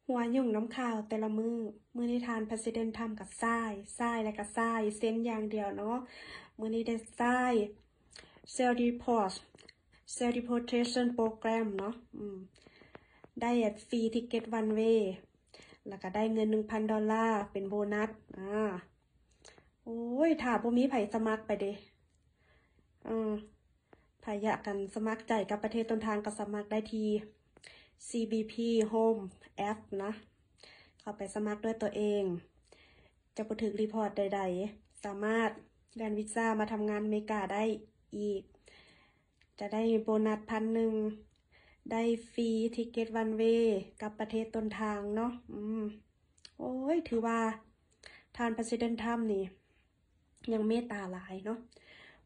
ຫົວຫຍຸ້ງນຳຂ່າວແຕ່ລະມື້. ມື້ນີ້ທ່ານ President Trump ກໍສາຍ, ສາຍ ແລະ ກໍສາຍເຊັນຢ່າງດຽວເນາະ. ມື້ນີ້ໄດ້ສາຍ Self Deport, Self Deportation Program ເນາະ. ອືມ ໄດ້ Free Ticket One Way ແລ້ວກໍໄດ້ເງິນໜຶ່ງພັນດອນລາເປັນໂບນັດ. ອາ ໂອ້ຍ ຖ້າບໍ່ມີໃຜສະໝັກໄປເດ້. ເອີ ໃຜຢາກກັນສະໝັກໃຈກັບປະເທດຕົ້ນທາງ ກໍສະໝັກໄດ້ທີ່ CBP Home App ນະ. ເຂົ້າໄປສະໝັກດ້ວຍຕົວເອງ, ຈະບໍ່ຖືກ report ໃດໆ. ສາມາດເລື່ອນວີຊາມາທຳງານອາເມລິກາໄດ້ອີກ. ຈະໄດ້ໂບນັດພັນໜຶ່ງ, ໄດ້ Free Ticket One Way ກັບປະເທດຕົ້ນທາງເນາະ. ອືມ ໂອ້ຍ ຖືວ່າທ່ານ President Trump ນີ້ ຍັງເມດຕາຫຼາຍເນາະ.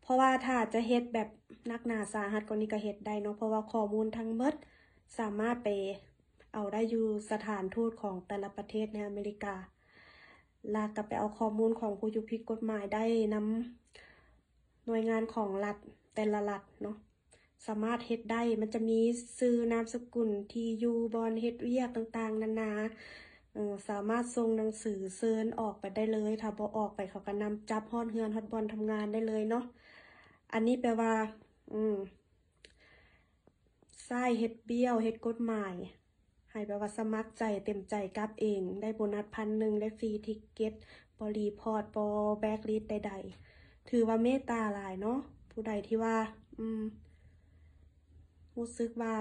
ເພາະວ່າຖ້າຈະເຮັດແບບໜັກໜາສາຫັດກວ່ານີ້ກໍເຮັດໄດ້ເນາະ, ເພາະວ່າຂໍ້ມູນທັງໝົດສາມາດໄປເອົາໄດ້ຢູ່ສະຖານທູດຂອງແຕ່ລະປະເທດໃນອາເມລິກາ, ແລ້ວກໍໄປເອົາຂໍ້ມູນຂອງຜູ້ຢູ່ຜິດກົດໝາຍໄດ້ນຳໜ່ວຍງານຂອງລັດແຕ່ລະລັດເນາະ. ສາມາດເຮັດໄດ້, ມັນຈະມີຊື່ນາມສະກຸນ ທີ່ຢູ່ ບ່ອນເຮັດວຽກຕ່າງໆນານາ. ເອີ ສາມາດສົ່ງໜັງສືເຊີນອອກໄປໄດ້ເລີຍ, ຖ້າບໍ່ອອກໄປເຂົາກໍນຳຈັບຮອດເຮືອນຮອດບ່ອນທຳງານໄດ້ເລີຍເນາະ. ອັນນີ້ແປວ່າ ອືມ ຊາຍເຮັດບ້ຽວ ເຮັດກົດໝາຍ ໃຫ້ແບບວ່າສະໝັກໃຈເຕັມໃຈກັບເອງ, ໄດ້ໂບນັດພັນໜຶ່ງ, ໄດ້ຟຣີທິກເກັດ, ບໍ່ຣີພອດ, ບໍ່ແບລັກລິດໃດໆ. ຖືວ່າເມດຕາຫຼາຍເນາະ. ຜູ້ໃດທີ່ວ່າ ອືມ ຮູ້ສຶກວ່າ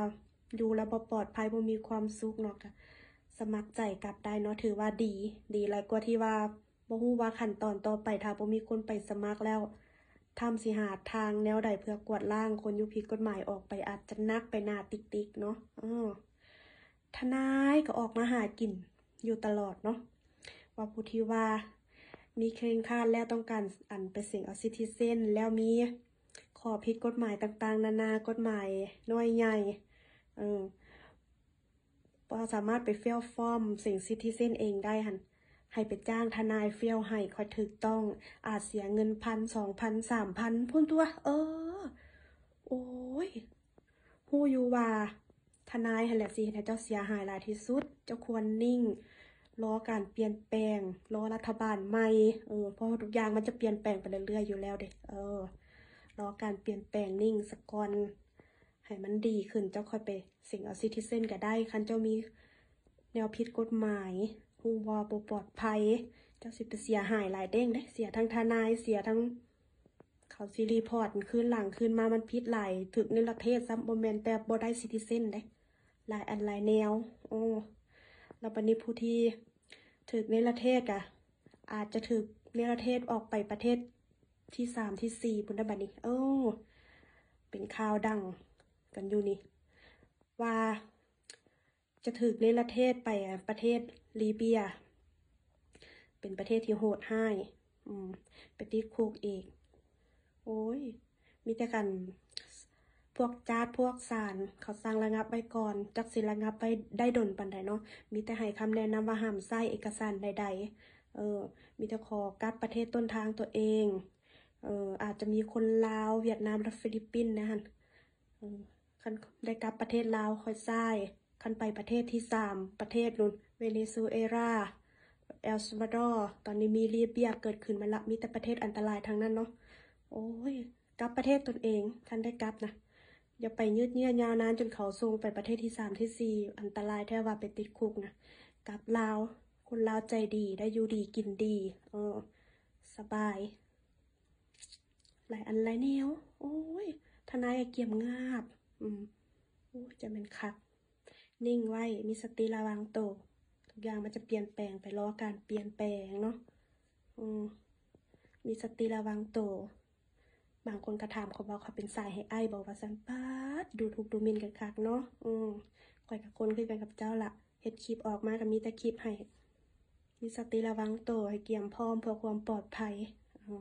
ຢູ່ແລ້ວບໍ່ປອດໄພ, ບໍ່ມີຄວາມສຸກເນາະ, ກະສະໝັກໃຈກັບໄດ້ເນາະ. ຖືວ່າດີ, ດີຫຼາຍກວ່າທີ່ວ່າບໍ່ຮູ້ວ່າຂັ້ນຕອນຕໍ່ໄປ ຖ້າບໍ່ມີຄົນໄປສະໝັກແລ້ວ ທຳຊິຫາທາງແນວໃດເພື່ອກວາດລ້າງຄົນຢູ່ຜິດກົດໝາຍອອກໄປ ອາດຈະໜັກໄປໜ້າຕິກໆເນາະ. ເອີ ທະນາຍກໍອອກມາຫາກິນຢູ່ຕະຫຼອດເນາະ, ວ່າຜູ້ທີ່ວ່າມີເຄຣັງຄາດແລ້ວ ຕ້ອງການອັນໄປເສັງເອົາຊິທິເຊັນ ແລ້ວມີຂໍ້ຜິດກົດໝາຍຕ່າງໆນານາ, ກົດໝາຍນ້ອຍໃຫຍ່ ເອີ ບໍ່ສາມາດໄປເຟລຟອມເສັງຊິທິເຊັນເອງໄດ້ຫັ້ນ, ໃຫ້ໄປຈ້າງທະນາຍເຟລໃຫ້ ຄ່ອຍຖືກຕ້ອງ, ອາດເສຍເງິນພັນ ສອງພັນ ສາມພັນພຸ້ນຕົວະ. ເອີ ໂອ້ຍ ຮູ້ຢູ່ວ່າທະນາຍຫັ້ນແຫຼະຊິເຮັດໃຫ້ເຈົ້າເສຍຫາຍຫຼາຍທີ່ສຸດ. ເຈົ້າຄວນນິ່ງ ລໍການປ່ຽນແປງ, ລໍລັດຖະບານໃໝ່. ເອີ ເພາະວ່າທຸກຢ່າງມັນຈະປ່ຽນແປງໄປເລື້ອຍໆຢູ່ແລ້ວເດ້. ເອີ ລໍການປ່ຽນແປງ, ນິ່ງສະກ່ອນ ໃຫ້ມັນດີຂຶ້ນ ເຈົ້າຄ່ອຍໄປເສັງເອົາຊິທິເຊັນກໍໄດ້. ຄັນເຈົ້າມີແນວຜິດກົດໝາຍ, ຮູ້ວ່າບໍ່ປອດໄພ, ເຈົ້າຊິໄປເສຍຫາຍຫຼາຍເດ້ງເດ້, ເສຍທັງທະນາຍ, ເສຍທັງ ເຂົາຊິຣີພອດຄືນຫຼັງຄືນມາ ມັນຜິດຫຼາຍ, ຖືກເນລະເທດຊ້ຳ, ບໍ່ແມ່ນແຕ່ບໍ່ໄດ້ຊິທິເຊັນເດ້, ຫຼາຍອັນຫຼາຍແນວ. ໂອ້ ແລ້ວບັດນີ້ຜູ້ທີ່ຖືກເນລະເທດກະອາດຈະຖືກເນລະເທດອອກໄປປະເທດທີສາມທີສີ່ພຸ້ນນະບັດນີ້. ເອີ ເປັນຂ່າວດັງກັນຢູ່ນີ້ ວ່າ ຈະຖືກເນລະເທດໄປປະເທດລີເບຍ, ເປັນປະເທດທີ່ໂຫດຮ້າຍ, ອືມ ໄປຕິດຄຸກອີກ. ໂອ້ຍ ມີແຕ່ກັນ ພວກຈາດພວກສານ ເຂົາສັ່ງລະງັບໄວ້ກ່ອນ, ຈັກຊິລະງັບໄວ້ໄດ້ດົນປານໃດເນາະ. ມີແຕ່ໃຫ້ຄຳແນະນຳວ່າຫ້າມໃຊ້ເອກະສານໃດໆ, ເອີ ມີແຕ່ຂໍກັບປະເທດຕົ້ນທາງຕົວເອງ. ເອີ ອາດຈະມີຄົນລາວ, ຫວຽດນາມ ແລະ ຟີລິບປິນນະຫັ້ນ. ເອີ ຄັນໄດ້ກັບປະເທດລາວຄ່ອຍໃຊ້, ຄັນໄປປະເທດທີສາມ ປະເທດໂນ້ນ ເວເນຊູເອລາ, ເອລຊາວາດໍ, ຕອນນີ້ມີລີເບຍເກີດຂຶ້ນມາລະ, ມີແຕ່ປະເທດອັນຕະລາຍທັງນັ້ນເນາະ. ໂອ້ຍ ກັບປະເທດຕົນເອງ ຄັນໄດ້ກັບນະ, ຢ່າໄປຍືດເຍື້ອຍາວນານຈົນເຂົາສົ່ງໄປປະເທດທີສາມທີສີ່, ອັນຕະລາຍແທ້ວ່າໄປຕິດຄຸກນະ. ກັບລາວ, ຄົນລາວໃຈດີ, ໄດ້ຢູ່ດີກິນດີ, ເອີ ສະບາຍ. ຫຼາຍອັນຫຼາຍແນວ. ໂອ້ຍ ທະນາຍກະກຽມງາບ. ອືມ ໂອ້ຍ ຈະແມ່ນຄັກ. ນິ່ງໄວ້, ມີສະຕິລະວັງໂຕ. ທຸກຢ່າງມັນຈະປ່ຽນແປງໄປ, ລໍການປ່ຽນແປງເນາະ. ເອີ ມີສະຕິລະວັງໂຕ. ບາງຄົນກໍຖາມເຂົາວ່າ ເຂົາເປັນສາຍໃຫ້ອ້າຍບໍ່ ວ່າຊັ້ນ. ປາດ ດູຖູກດູໝິ່ນກັນຄັກເນາະ. ເອີ ຂ້ອຍກໍຄົນຄືກັນກັບເຈົ້າລະ. ເຮັດຄລິບອອກມາກໍມີແຕ່ຄລິບໃຫ້ ມີສະຕິລະວັງໂຕ, ໃຫ້ກຽມພ້ອມເພື່ອຄວາມປອດໄພ. ເອີ